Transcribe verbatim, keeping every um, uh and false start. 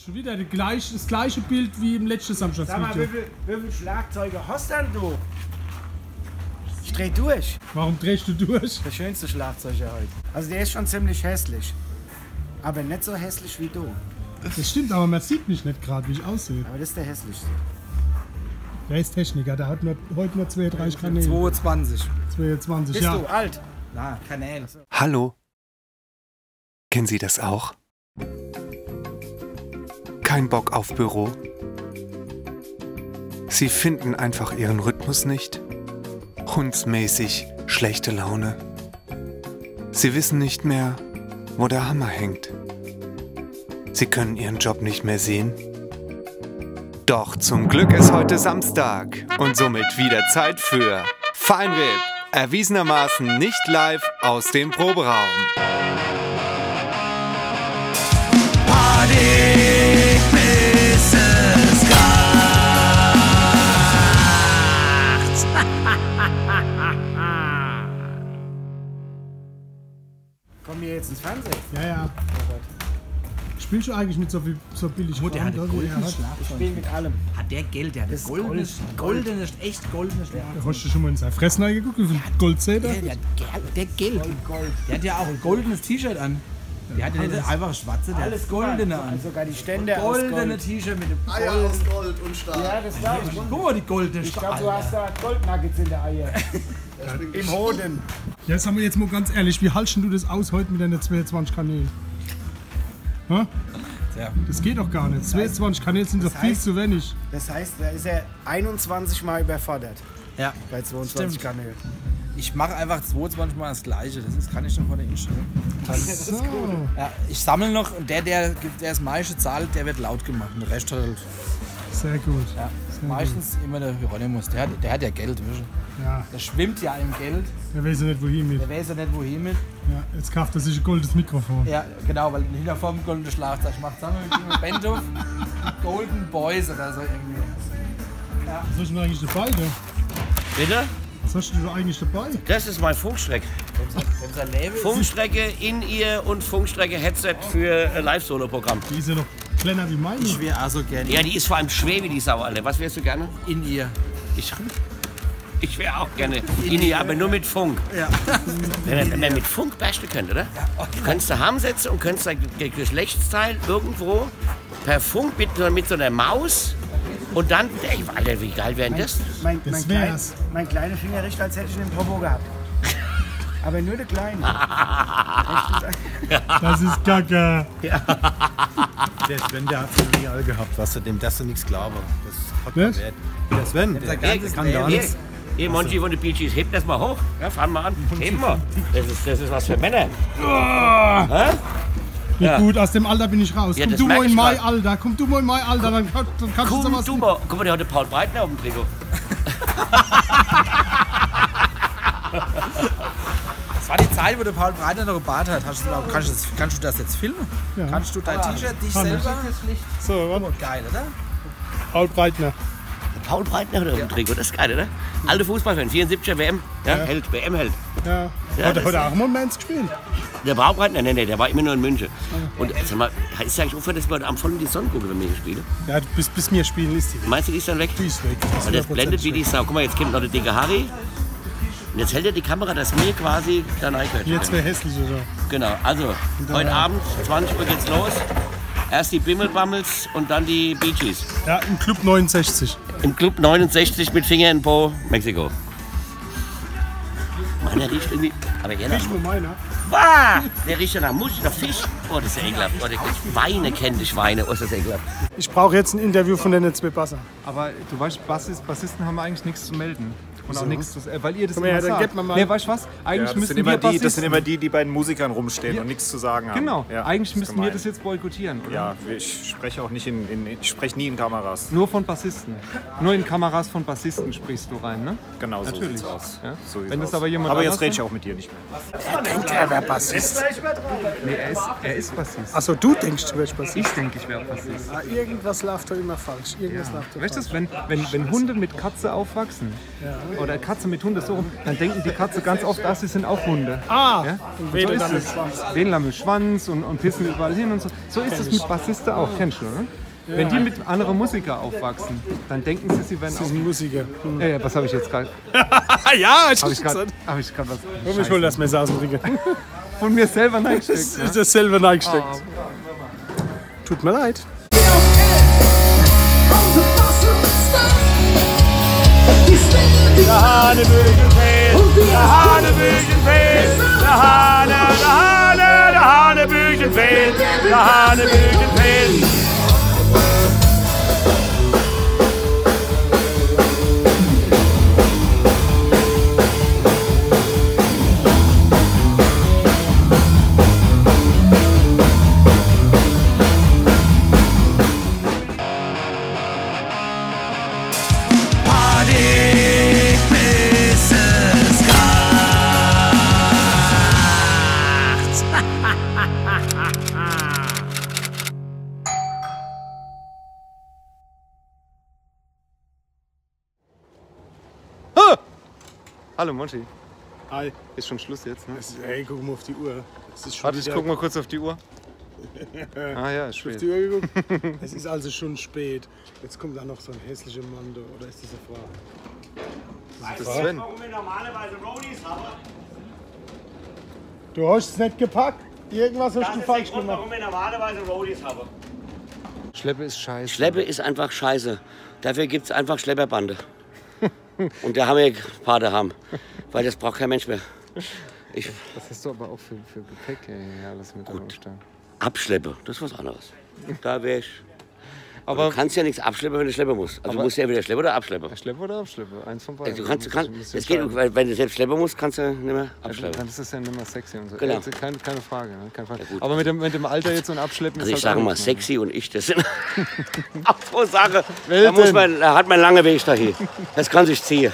Schon wieder die gleich, das gleiche Bild wie im letzten Samstagsvideo. Sag mal, wie viel, wie viel Schlagzeuge hast denn du? Ich dreh durch. Warum drehst du durch? Der schönste Schlagzeuger heute. Also der ist schon ziemlich hässlich. Aber nicht so hässlich wie du. Das stimmt, aber man sieht mich nicht gerade, wie ich aussehe. Aber das ist der hässlichste. Der ist Techniker, der hat nur, heute nur zweiunddreißig Kanäle. Zweiundzwanzig. Zweiundzwanzig, bist ja. Du alt? Na, Kanäle. Hallo. Kennen Sie das auch? Kein Bock auf Büro? Sie finden einfach Ihren Rhythmus nicht? Hundsmäßig schlechte Laune? Sie wissen nicht mehr, wo der Hammer hängt? Sie können Ihren Job nicht mehr sehen? Doch zum Glück ist heute Samstag und somit wieder Zeit für Fine R I P, erwiesenermaßen nicht live aus dem Proberaum. Kommen wir jetzt ins Fernsehen? Ja, ja. Oh Gott. Spielst du eigentlich mit so viel, so billig Kram? Oh, der hat ein goldenes Schlagzeug. Ich spiel mit allem. Hat der Geld, der hat das goldenes, goldenes, echt goldenes Schlagzeug. Ja, hast du schon mal in seine Fresse reingeguckt, wie viel Gold seht er? Der, der, der, der Geld. Gold, Gold. Der hat ja auch ein goldenes T-Shirt an. Der hat ja nicht einfach schwarze, der hat das goldene an. Alles, sogar die Ständer aus Gold. Goldene T-Shirt mit dem Eier aus Gold und Stahl. Ja, das glaub ich. Guck mal, die goldene Stahl. Ich glaub, du hast da Goldnuggets in der Eier. Im Hoden. Ja, sag mal jetzt mal ganz ehrlich, wie haltest denn du das aus heute mit deinen zweiundzwanzig Kanälen? Hä? Tja. Das geht doch gar nicht. Zweiundzwanzig Kanäle sind doch viel zu wenig. Das heißt, da ist er einundzwanzig Mal überfordert. Ja. Bei zweiundzwanzig Kanälen. Stimmt. Ich mach einfach zweiundzwanzig Mal das Gleiche. Das ist, kann ich schon von der Instellung. Ach so. Ja, ich sammel noch und der, der, der das meiste zahlt, der wird laut gemacht. Und der Rest hat halt. Sehr gut. Ja. Sehr gut. Meistens immer der Hieronymus. Der hat, der hat ja Geld, weißt du? Ja. Der schwimmt ja im Geld. Der weiß ja nicht, wohin mit. Der weiß ja nicht, wohin mit. Ja, jetzt kauft er sich ein goldenes Mikrofon. Ja, genau, weil hinter vorm goldenen Schlagzeug macht, sagen wir, mit Band of Golden Boys oder so irgendwie. Ja. Was hast du denn eigentlich dabei, gell? Bitte? Was hast du da eigentlich dabei? Das ist mein Funkstreck. Funkstrecke In-Ear und Funkstrecke Headset für, äh, Live-Solo-Programm. Die ist ja noch kleiner wie meine. Ich wär auch so gerne. Ja, die ist vor allem schwer wie die Sau, Alter. Was wärst du gerne? In-Ear. Ich, ich wär auch gerne In-Ear, aber nur mit Funk. Ja. Wenn man, wenn man mit Funk basteln könnte, oder? Ja, okay. Du könntest daheim sitzen und könntest dein Ge-, Geschlechtsteil irgendwo per Funk mit, mit so einer Maus und dann, ey, Alter, wie geil wär denn das? Mein, mein, das wär's. Klein, mein kleiner Finger riecht, als hätte ich einen Popo gehabt. Aber nur der kleine. Das ist kacke. Ja. Der Sven, der hat's noch nie all gehabt, was du dem, dass du nichts glaubst. Das hat keinen Wert. Der Sven, der, der kann gar nichts. Hier, Monchi von den Bee Gees, heb das mal hoch. Ja, fang mal an. Heb mal. Das ist, das ist was für Männer. Hä? Ja, gut, aus dem Alter bin ich raus. Ja, komm du mal in mein Alter, komm du mal in mein Alter, dann, kann, dann kannst du sowas. Komm du mal. Guck mal, der hat den Paul Breitner auf dem Trikot. Das war die Zeit, wo der Paul Breitner noch einen Bart hat. Hast du, kannst du das, kannst du das jetzt filmen? Ja. Kannst du dein T-Shirt, dich selber? So, warte. Oh, geil, oder? Paul Breitner. Paul Breitner hat auf dem Trikot, das ist geil, oder? Alter Fußballfan, vierundsiebziger W M. Ja, ja. Held, W M-Held. Ja. Ja, hat er heute auch mal Mainz gespielt? Der Paul Breitner? Nee, nee, der war immer nur in München. Ah. Und sag mal, ist ja eigentlich aufgehört, dass wir heute Abend voll in die Sonne gucken, wenn wir hier spielen? Ja, bis, bis wir spielen, ist die weg. Meinst du, die ist dann weg? Die ist weg. Weil das blendet wie die Sau. Guck mal, jetzt kommt noch der dicke Harry. Und jetzt hält er die Kamera, dass mir quasi da reingehört. Jetzt wär hässlich, oder? Genau, also heute Abend, zwanzig Uhr geht's los. Erst die Bimmelbammels und dann die Bee Gees. Ja, im Club neunundsechzig. Im Club neunundsechzig mit Finger in Po, Mexiko. Mann, der riecht irgendwie. Aber ja, riecht nur meiner. Bah! Der riecht ja nach Musch, nach Fisch. Oh, das ist ja ekelhaft. Oh, der Schweine kennt die Schweine. Oh, ist das ekelhaft. Ich brauch jetzt ein Interview von den zwei Basser. Aber du weißt, Bassis-, Bassisten haben eigentlich nichts zu melden. Und auch nichts zu, äh, weil ihr das immer sagt. Guck mal her, dann gib mal. Nee, weißt du was? Eigentlich müssen wir Bassisten. Ja, das sind immer die, das sind immer die, die bei den Musikern rumstehen und nichts zu sagen haben. Genau. Ja, eigentlich müssen wir das jetzt boykottieren, oder? Ja, wir, ich spreche auch nicht in, in, ich spreche nie in Kameras. Nur von Bassisten. Nur in Kameras von Bassisten sprichst du rein, ne? Genau, so sieht's aus. Natürlich. Ja? So sieht's aus. Wenn das aber jemand anders. Aber jetzt rede ich auch mit dir nicht mehr. Er denkt, er wär Bassist. Nee, er ist, er ist Bassist. Ach so, du denkst, du wärst Bassist. Ich denk, ich wär Bassist. Ah, irgendwas läuft da immer falsch. Irgendwas läuft da falsch. Ja. Weißt du, wenn, wenn, wenn Hunde mit Katze aufwachsen, ja, Oder Katze mit Hund is so rum, dann denken die Katze ganz oft, ah, sie sind auch Hunde. Ah, ja? Und so wedeln dann mit dem Schwanz. Wedeln dann mit dem Schwanz und, und pissen überall hin und so. So is es mit Bassisten auch, kennst du, ne? Wenn die mit anderen Musikern aufwachsen, dann denken sie, sie wären auch Musiker. Hm. Äh, was habe ich jetzt gerade? Ja, ich habe ich gerade was. Komm, ich hol das Messer aus dem Regal. Von mir selber reingesteckt. Das ist das selber reingesteckt. Oh. Tut mir leid. Der Hanebüchen fehlt, der Hanebüchen fehlt, der Hane, der Hane, der Hanebüchen fehlt, der Hanebüchen fehlt. Ah! Hallo Monchi. Hi. Ist schon Schluss jetzt, ne? Es ist, ey, guck mal auf die Uhr. Es ist schon Warte, ich wieder guck mal kurz auf die Uhr. Ah ja, ist spät. Auf die Uhr geguckt? Es ist also schon spät. Jetzt kommt da noch so ein hässlicher Mann da. Oder ist das eine Frau? Das ist Sven. Warum wir normalerweise Roadies haben? Du hast es nicht gepackt. Irgendwas hast du falsch gemacht. Das ist der Grund, warum wir normalerweise Roadies haben. Schleppe ist scheiße. Schleppe ist einfach scheiße. Dafür gibt's einfach Schlepperbande. Und da haben wir ein paar daheim. Weil das braucht kein Mensch mehr. Ich Was hast du aber auch für, für Gepäck, ey, hier alles mit Gut. Abschleppe, das ist was anderes. Da wär ich. Aber du kannst ja nichts abschleppen, wenn du schleppen musst. Also du aber musst ja entweder schleppen oder abschleppen. Ja, schleppe oder abschleppe, eins von beiden. Ey, du kannst, du kannst, es geht, weil, wenn du selbst schleppen musst, kannst du nicht mehr abschleppen. Ja, dann ist das ja nicht mehr sexy und so. Genau. Ey, keine, keine Frage, ne? Keine Frage. Ja, gut. Aber mit dem, mit dem Alter jetzt und Abschleppen ist halt auch nichts mehr, ne? Also ich sag mal, sexy und ich, das sind, auch so Sache, da muss man, da hat man lange Weg dahin. Das kann sich ziehen.